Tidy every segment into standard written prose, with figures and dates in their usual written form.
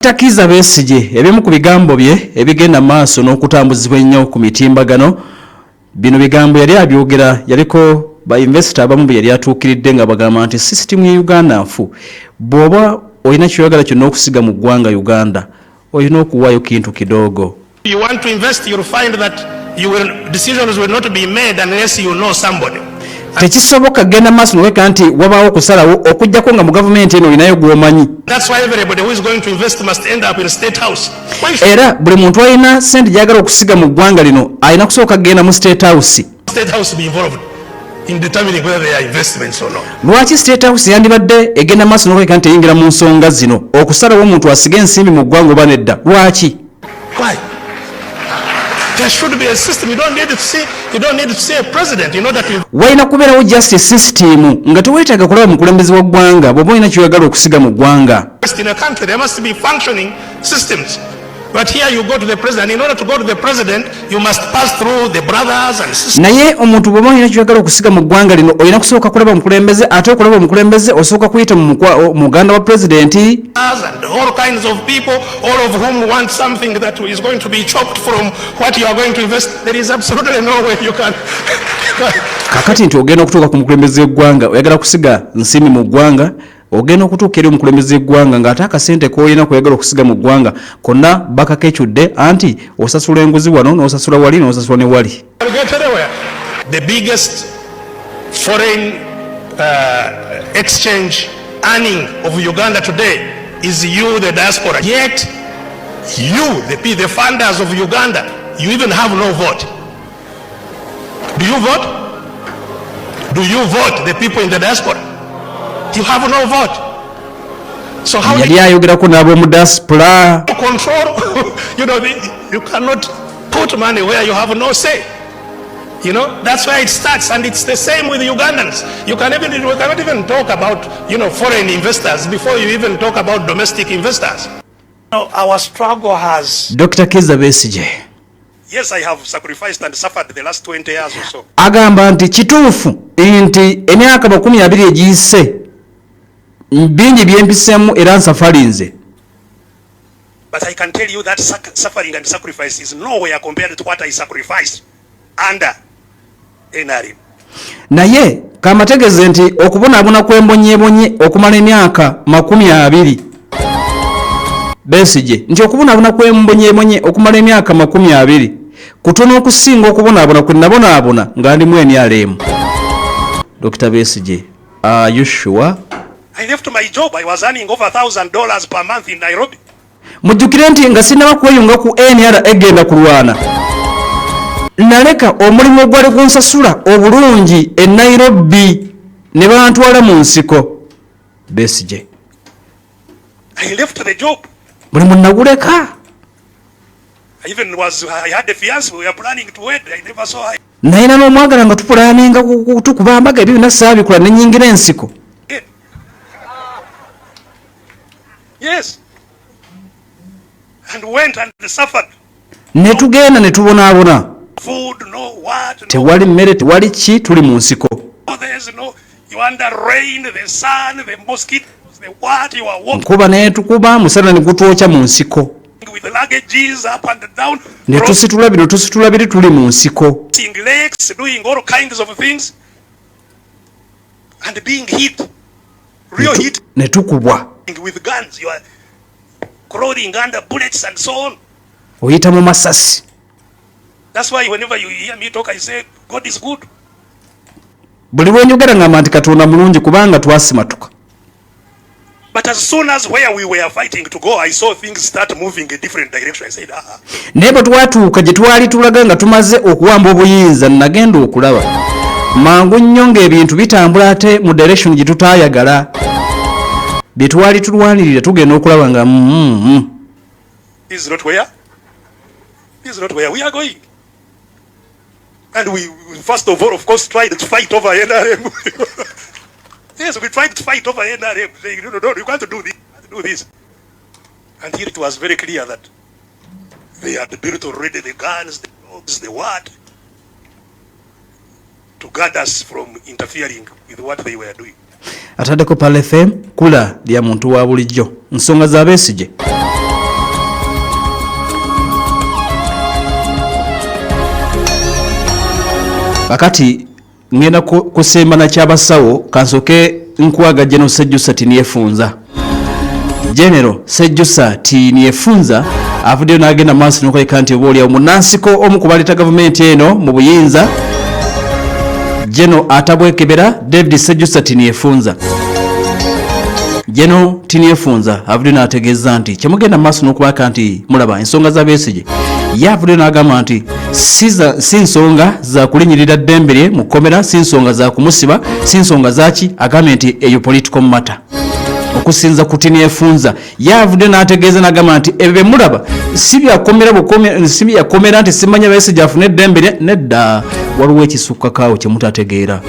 Dr. Kiiza Besigye ebimu ku bigambo bye ebigenda maaso n'okutambuzibwa ennyo ku mitimbagano. Bino bigambo yali abyogera, yaliko ba investor abamu be yali atuukiridde nga bagamba nti sisitimu ya Uganda nfu, bw'oba olina kyoyagala kyonna okusiga mu ggwanga Uganda olina okuwaayo kintu kidogo. You want to invest, you'll find that you will, decisions will not be made unless you know somebody. Tekisoboka genda maaso noweka nti wabaawo okusalawo okuggyako nga mu gavumenti eno olinayo gw'omanyi. That's why everybody who is going to invest must end up in State House. Why should Era buli muntu alina sente gy'ayagala okusiga mu ggwanga lino alina kusooka kugenda mu State House. State House be involved in determining whether there are investments or not? Lwaki State House yandibadde egenda maaso n'okulabika nti eyingira mu nsonga zino okusalawo omuntu asiga ensimbi mu ggwanga oba nedda? Lwaki? Why? There should be a system. You don't need to see a president in order to Walina kubeerawo justice system nga teweetaaga kulaba mukulembeze wa ggwanga bw'oba olina ky'oyagala okusiga mu ggwanga. Invest in a country. There must be functioning systems. But here you go to the president. In order to go to the president, you must pass through the brothers and sisters. Naye omuntu bw'oba olina ky'oyagala okusiga mu ggwanga lino olina kusooka kulaba mukulembeze, ate okulaba omukulembeze osooka kuyita mu muganda wa pulezidenti. And all kinds of people, all of whom want something that is going to be chopped from what you are going to invest. There is absolutely no way you can. Kakati nti ogenda okutuuka ku mukulembeze w'eggwanga, oyagala kusiga nsimbi mu ggwanga, ogenda okutuuka eri omukulembeze w'eggwanga ng'ate akasente k'olina kuyagala okusiga mu ggwanga konna bakakecudde, anti osasula enguzi wano n'osasula wali n'osasula ne wali. Get anywhere. The biggest foreign exchange earning of Uganda today is you, the diaspora. Yet, you, the funders of Uganda, you even have no vote. Do you vote? Do you vote, the people in the diaspora? You have no vote. So how do Yali ayogerako n'ab'omu diaspora. You control? You cannot put money where you have no say. That's where it starts, and it's the same with Ugandans. You cannot even talk about foreign investors before you even talk about domestic investors. Our struggle has, Dr. Kiiza Besigye yes, I have sacrificed and suffered the last 20 years or so. Agamba nti kituufu nti emyaka 20 egiyise bingi byempiseemu era nsafalinze. But I can tell you that suffering and sacrifice is nowhere compared to what I sacrificed under NRM. Naye kamategeeze nti okubonaabona kwembonyebonye okumala emyaka 20, Besigye nti okubonaabona kwembonyebonye okumala emyaka 20 kutono okusinga okubonaabona kwe nabonaabona nga ndimu NRM. Dr. Besigye, are you sure? I left my job. I was earning over $1,000 per month in Nairobi. Mujjukire nti nga sinnaba kweyunga ku NRA egenda kulwana, naleka omulimu ogwali gunsasula obulungi e Nairobi ne bantwala mu nsiko. Besigye. I left the job. Mulimu naguleka. I even was, I had a fiancé. We were planning to wed. I never saw her Nayina n'omwagala nga tupulaninga tukuba mbaga, ebyo byonna saabikola ne nyingira ensiko. Again. Yes. And went and suffered. Ne tugenda ne tubonaabona. Food, no what, no Tewali mmere, tewali ki, tuli mu nsiko. There's no, you under rain, the sun, the mosquitoes, the what, you are walking Nkuba n'etukuba, musana ne gutwokya mu nsiko. With luggages up and down, Ne tusitula bino, tusitula biri, tuli mu nsiko. Crossing lakes, doing all kinds of things, and being hit, real hit Ne tukubwa. With guns. You are crawling under bullets and so on. Oyita mu masasi. That's why whenever you hear me talk, I say, "God is good." Buli lwenjogera ngamba nti Katonda mulungi kubanga twasimatuka. But as soon as where we were fighting to go, I saw things start moving a different direction. I said, "Ah, Naye bwe twatuuka gye twali tulaga nga tumaze okuwamba obuyinza, nagenda okulaba mangu nnyo ng'ebintu bitambula ate mu direction gye tutaayagala, bye twali tulwanirira tugenda okulaba nga this is not where, this is not where we are going." And we first of all, of course, tried to fight over NRM. Yes, we tried to fight over NRM, saying, No, you can't do this, you can't do this." Until it was very clear that they had built already the guns, the dogs, the what, to guard us from interfering with what they were doing. Ataddeko Pearl FM kula lya muntu wa bulijjo, nsonga za Besigye. Kakati ngenda kusemba na kyabasawo, kansoke nkuwaga General Sejusa Tinyefunza. General Sejusa Tinyefunza avuddeyo n'agenda maaso n'okuleka nti oba oliawo munansiko omu ku baleeta gavumenti eno mu buyinza, General atabwekebera David Sejusa Tinyefunza. General Tinyefunza avuddeyo n'ategeeza nti kyemugenda maaso n'okubaka nti mulaba ensonga za Besigye, ye avuddeyo n'agamba nti si nsonga za kulinyirira ddembe lye mu kkomera, si nsonga za kumusiba, si nsonga zaki. Agambye nti eyo political matter. Okusinza ku Tinyefunza, ye avuddeyo n'ategeeza n'agamba nti ebyo bye mulaba si byakomera si byakomera nti simanya Besigye afune eddembe lye, nedda, waliwo ekisukkakaawo kye mutategeera.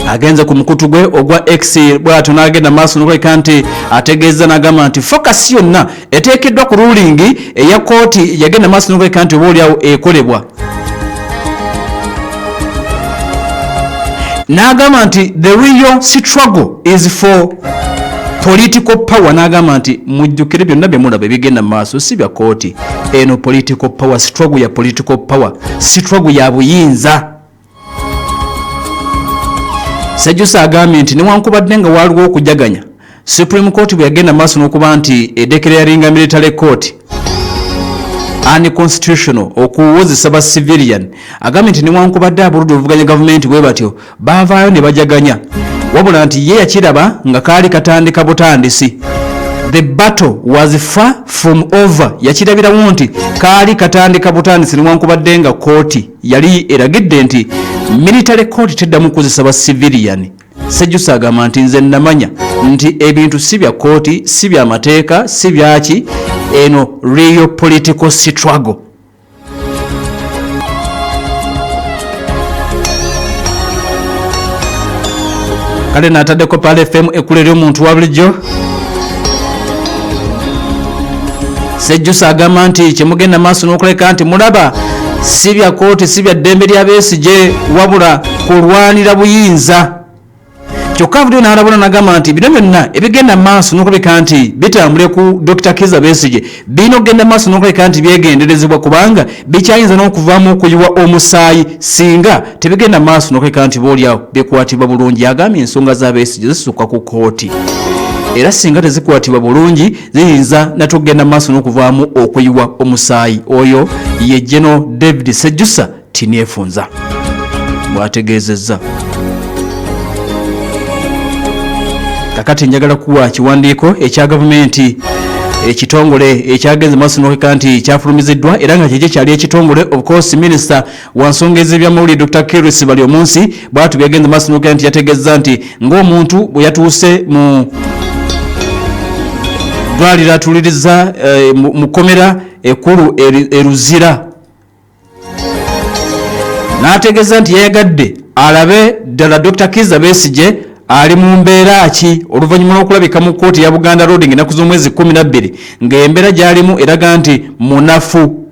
Agenze ku mukutu gwe ogwa X bw'atyo n'agenda maaso n'okuleka nti ategeeza n'agamba nti focus yonna eteekeddwa ku ruling eya kooti yagenda maaso n'okuleka nti oba oliawo ekolebwa, n'agamba nti the real struggle is for political power. N'agamba nti mujjukire byonna bye mulaba ebigenda mu maaso si bya kooti eno, political power struggle, ya political power struggle, ya buyinza. Sejusa agambye nti newankubadde nga waliwo okujaganya, Supreme Court bwe yagenda maaso n'okuba nti edeclaringa military court unconstitutional okuwozesa ba civilian, agambye nti newankubadde aboludda oluvuganya gavumenti bwe batyo baavaayo ne bajaganya, wabula nti ye yakiraba nga kaali katandika butandisi. The battle was far from over. Yakirabirawo nti kaali katandika butandisi newankubadde nga kooti yali eragidde nti military court teddamu kukozesa ba civilian. Sejusa agamba nti nze namanya nti ebintu si bya kooti, si bya mateeka, si byaki, eno real political struggle. Kale nataddeko Pearl FM, ekkula ery'omuntu wa bulijjo. Sejjusa agamba nti kyemugenda maaso n'okuleka nti mulaba si bya kooti, si bya ddembe lya Besigye, wabula kulwanira buyinza. Kyokka avuddeyo n'alabula n'agamba nti bino byonna ebigenda maaso n'okulabika nti bitambule ku Dr Kiza Besigye birina okugenda maaso n'okulabika nti byegenderezebwa, kubanga bikyayinza n'okuvaamu okuyiwa omusaayi singa tebigenda maaso n'okulabika nti booliawo bikwatibwa bulungi. Agambye ensonga za Besigye zisukka ku kooti, era singa tezikwatibwa bulungi ziyinza nate okugenda maaso n'okuvaamu okuyiwa omusaayi. Oyo ye General David Sejusa Tinyefunza bw'ategeezezza. Kakati njagala kuwa kiwandiiko ekya gavumenti, ekitongole ekyagenze maaso n'okuleka nti kyafulumiziddwa, era nga kiki kyali ekitongole. Of course, minisita wa nsonga ez'ebyamawulire Dr Chris Baryomunsi bwatu byagenze maaso n'okuleka nti yategeeza nti ng'omuntu bwe yatuuse mu ddwaliro atuliriza mu kkomera ekkulu e Luzira, n'ategeeza nti yayagadde alabe ddala Dr Kiza Besigye ali mu mbeera ki oluvannyuma lw'okulabika mu kkooti ya Buganda Road ng'ennaku z'omwezi 12 ng'embeera gy'alimu eraga nti munafu.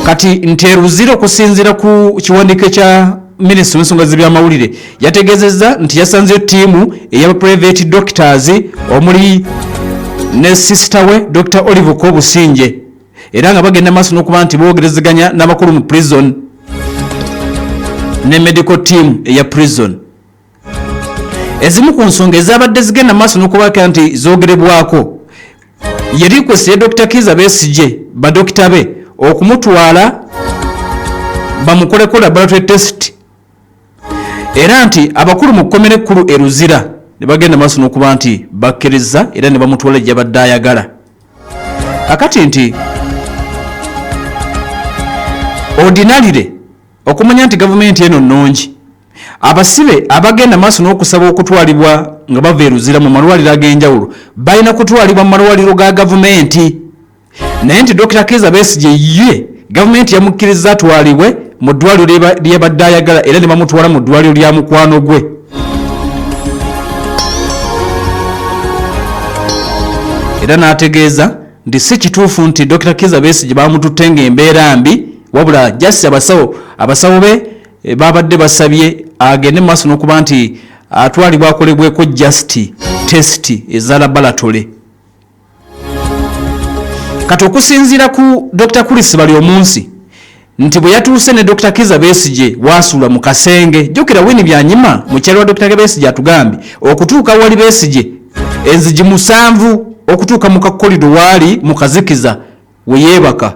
Kati nti eruzira, okusinziira ku kiwandiiko kya minisita w'ensonga z'ebyamawulire, yategeezezza nti yasanzeyo ttiimu eya private doctors omuli ne sister we Dr Olive Kobusinje, era nga bagenda maaso n'okuba nti boogerezeganya n'abakulu mu prison ne medical team eya prison. Ezimu ku nsonga ezabadde zigenda maaso n'okubaka nti zoogerebwako ye request ya Dr Kiza Besigye badokita be okumutwala bamukoleko laboratory test, era nti abakulu mu kkomera ekkulu e Luzira ne bagenda maaso n'okuba nti bakkiriza era ne bamutwala gye yabadde ayagala. Kakati nti ordinarily, okumanya nti gavumenti eno nnungi, abasibe abagenda maaso n'okusaba okutwalibwa nga bava e Luzira mu malwaliro ag'enjawulo balina kutwalibwa mu malwaliro ga gavumenti, naye nti Dr Kiza Besigye ye gavumenti yamukkiriza atwalibwe mu ddwaliro lyebadde ayagala, era ne bamutwala mu ddwaliro lya mukwano gwe. Era n'ategeeza nti si kituufu nti Dr Kiza Besigye bamututte ng'embeera mbi, wabula just abasawo be babadde basabye agende mu maaso n'okuba nti atwalibwa akolebweko just test eza laboratory. Kati okusinziira ku Dr Chris Baryomunsi, Nti bwe yatuuse ne Dokita Kizza Besigye waasula mu kasenge. Jjukira Winnie Byanyima mukyala wa Dokita Besigye atugambye okutuuka awali Besigye enzigi 7 okutuuka mu kakolido waali mu kazikiza we yeebaka.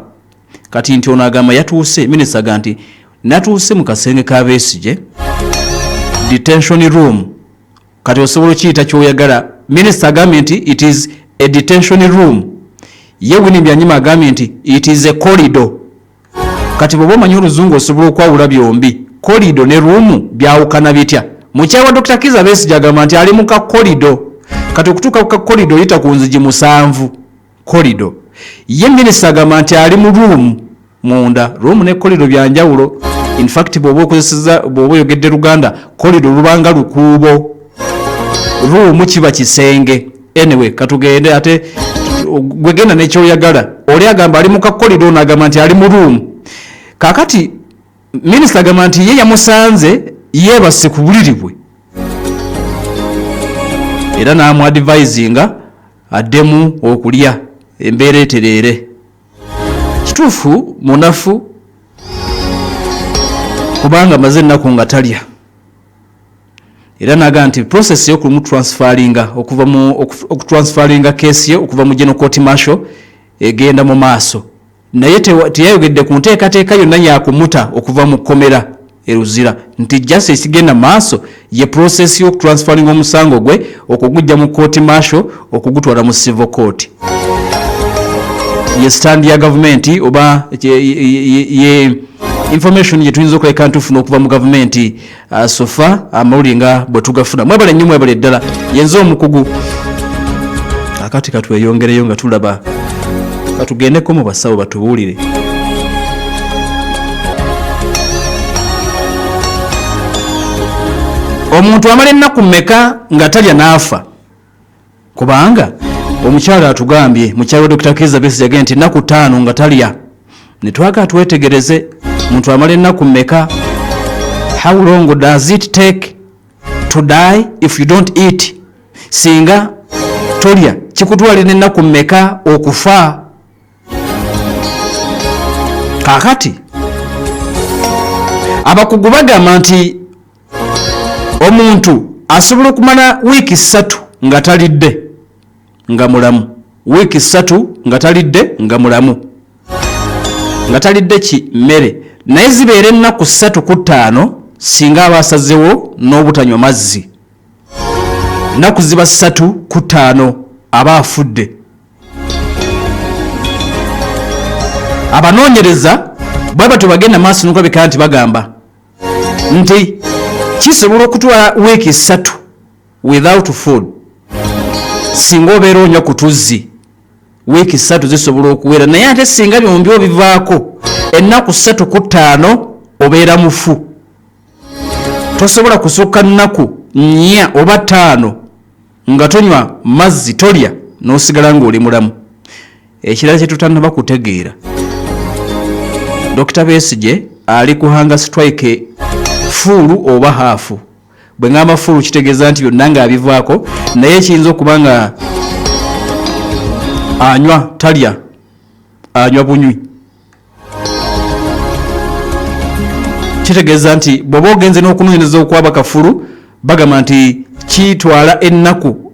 Kati nti ono agamba yatuuse, minisita agamba nti natuuse mu kasenge ka Besigye detention room. Kati osobola okiyita ky'oyagala. Minisita agambye nti it is a detention room. Ye Winnie Byanyima agambye nti it is a corridor. Kati bw'oba omanyi oluzungu osobola okwawula byombi. Corridor ne room byawukana bitya? Mukyala wa Dokita Kizza Besigye agamba nti ali mu ka corridor. Kati okutuuka ku ka corridor oyita ku nzigi 7. Corridor. Ye minisita agamba nti ali mu room munda. Room ne corridor bya njawulo. In fact bw'oba okozesezza, bw'oba oyogedde Luganda, corridor lubanga lukuubo. Room kiba kisenge. Anyway, katugende ate gwe genda n'ekyoyagala. Oli agamba ali mu ka corridor, ono agamba nti ali mu room. Kaakati minisita agamba nti ye yamusanze yeebase ku buliri bwe era n'amuadvisinga addemu okulya embeera etereere. Kituufu munafu kubanga amaze ennaku nga talya, era n'agamba nti process y'okumutransferringa okuva mu okutransferringa case ye okuva mu General Court Martial egenda mu maaso, naye teyayogedde ku nteekateeka yonna yakumuta okuva mu kkomera e Luzira, nti just ekigenda maaso ye process y'okutransferringa omusango gwe okugujja mu court martial okugutwala mu civil court. Ye stand ya gavumenti oba ye information gye tuyinza okuleka ntufuna okuva mu gavumenti. So far amawulire nga bwe tugafuna. Mwebale nnyo, mwebale ddala. Yenze omukugu. Akati katweyongereyo nga tulaba, katugendeko mu basawo batubuulire. Omuntu amala ennaku mmeka nga talya n'afa? Kubanga omukyala atugambye, mukyala wa Dokita Kizza Besigye yagambye nti ennaku 5 nga talya, ne twagala twetegereze muntu amala ennaku mmeka. How long does it take to die if you don't eat? Singa tolya kikutwalira ennaku mmeka okufa? Kaakati abakugu bagamba nti omuntu asobola okumala wiiki 3 nga talidde nga mulamu, wiiki 3 nga talidde nga mulamu, nga talidde ki mmere, naye zibeera ennaku 3 ku 5 singa aba asazewo n'obutanywa mazzi. Ennaku ziba 3 ku 5 aba afudde. Abanoonyereza bwe batyo bagenda maaso n'okulabika nti bagamba nti kisobola okutwala wiiki 3 without food singa obeera onywa ku tuzzi. Wiiki 3 zisobola okuwera, naye ate singa byombi obivaako ennaku 3 ku 5 obeera mufu. Tosobola kusukka nnaku 4 oba 5 nga tonywa mazzi, tolya, n'osigala ng'oli mulamu. Ekirala kye tutannaba kutegeera, Dokita Besigye ali ku hunger strike full oba half? Bwe ngamba full kitegeeza nti byonna ng'abivaako, naye kiyinza okuba nga anywa talya, anywa bunywi. Kitegeeza nti bw'oba ogenze n'okunoonyereza okwaba kafulu, bagamba nti kitwala ennaku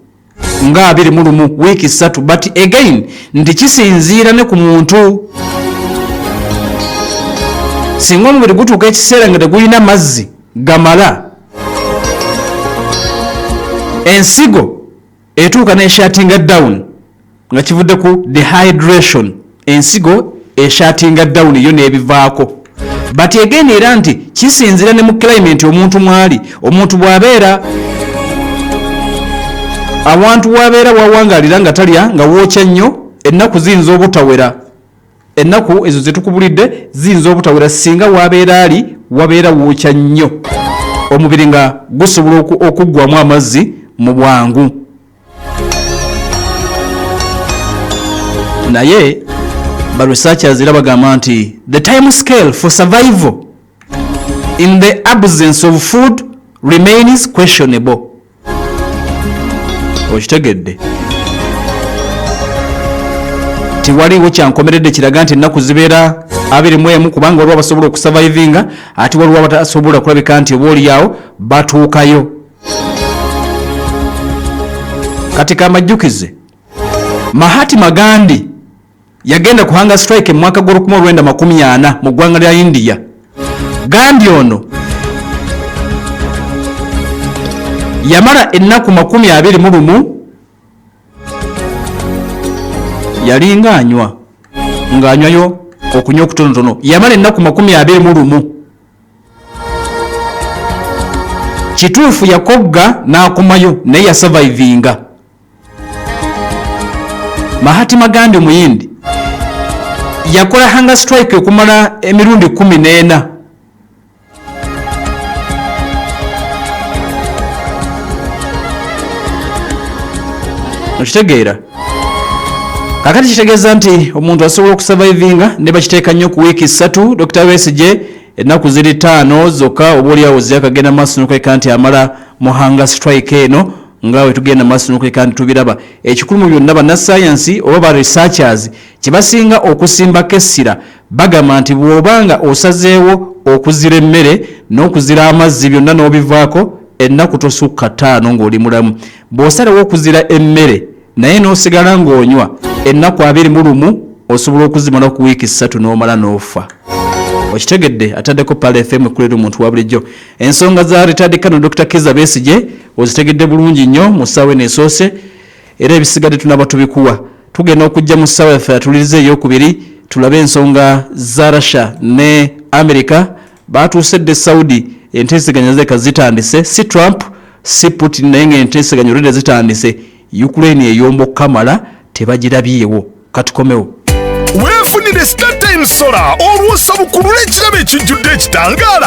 nga 21, wiiki 3, but again nti kisinziira ne ku muntu. Singa omubiri gutuuka ekiseera nga tegulina mazzi gamala, ensigo etuuka n'eshuttinga down nga kivudde ku dehydration. Ensigo eshuttinga down yo n'ebivaako. But again era nti kisinziira ne mu climate omuntu mwali. Omuntu bw'abeera awantu wabeera wawangalira nga talya nga wookya nnyo, ennaku ziyinza obutawera. Ennaku ezo zetukubulidde ziyinza obutawera singa wabeera ali wabeera wookya nnyo, omubiri nga gusobola okuggwamu amazzi mu bwangu. Naye ba researchers era bagamba nti the time scale for survival in the absence of food remains questionable. Okitegedde, tewaliwo kyankomeredde kiraga nti ennaku zibeera 21, kubanga waliwo abasobola okusurvivinga ate waliwo abatasobola kulabika nti oba oliawo batuukayo. Kati kamajjukize, Mahatma Gandhi yagenda ku hunger strike mu mwaka gw'olukumi olwenda makumi ana mu ggwanga lya India. Gandhi ono yamala ennaku 21, yalinga anywa ng'anywayo okunywa okutonotono. Yamala ennaku 21. Kituufu yakogga n'akomayo, naye yasurvivinga. Mahatma Gandhi omuyindi yakola hunger strike okumala emirundi 14. Okitegeera? Kakati kitegeeza nti omuntu asobola okusurvivinga ne bakiteeka nnyo ku wiiki 3. Dr Besigye ennaku ziri 5 zokka, oba oliawo ziyakagenda maaso nokuleka nti amala mu hunger strike eno, nga we tugenda maaso nokuleka nti tubiraba. Ekikulu mu byonna, bannasayansi oba ba researchers kyebasinga okusimbako essira, bagamba nti bw'obanga osazeewo okuzira emmere n'okuzira amazzi byonna n'obivaako, ennaku tosukka 5 ng'oli mulamu. Bw'osalawo okuzira emmere naye n'osigala ng'onywa, ennaku 21 osobola okuzimala ku wiiki 3 n'omala n'ofa. Okitegedde? Ataddeko Pala FM ekulera omuntu wa bulijjo. Ensonga za retired Colonel Dr Kiza Besigye ozitegedde bulungi nnyo mu ssaawa eno esoose, era ebisigadde tunaba tubikuwa. Tugenda okujja mu ssaawa yaffe atuliriza eyokubiri, tulabe ensonga za Russia ne America. Batuuse dde Saudi, enteeseganya zireka zitandise, si Trump si Putin, naye nga enteeseganya olwedda zitandise. Ukraine eyomba okukamala tebagirabyewo. Katukomewo. Weefunire StarTime Solar, olwo osabukulula ekirabo ekijjudde ekitangaala.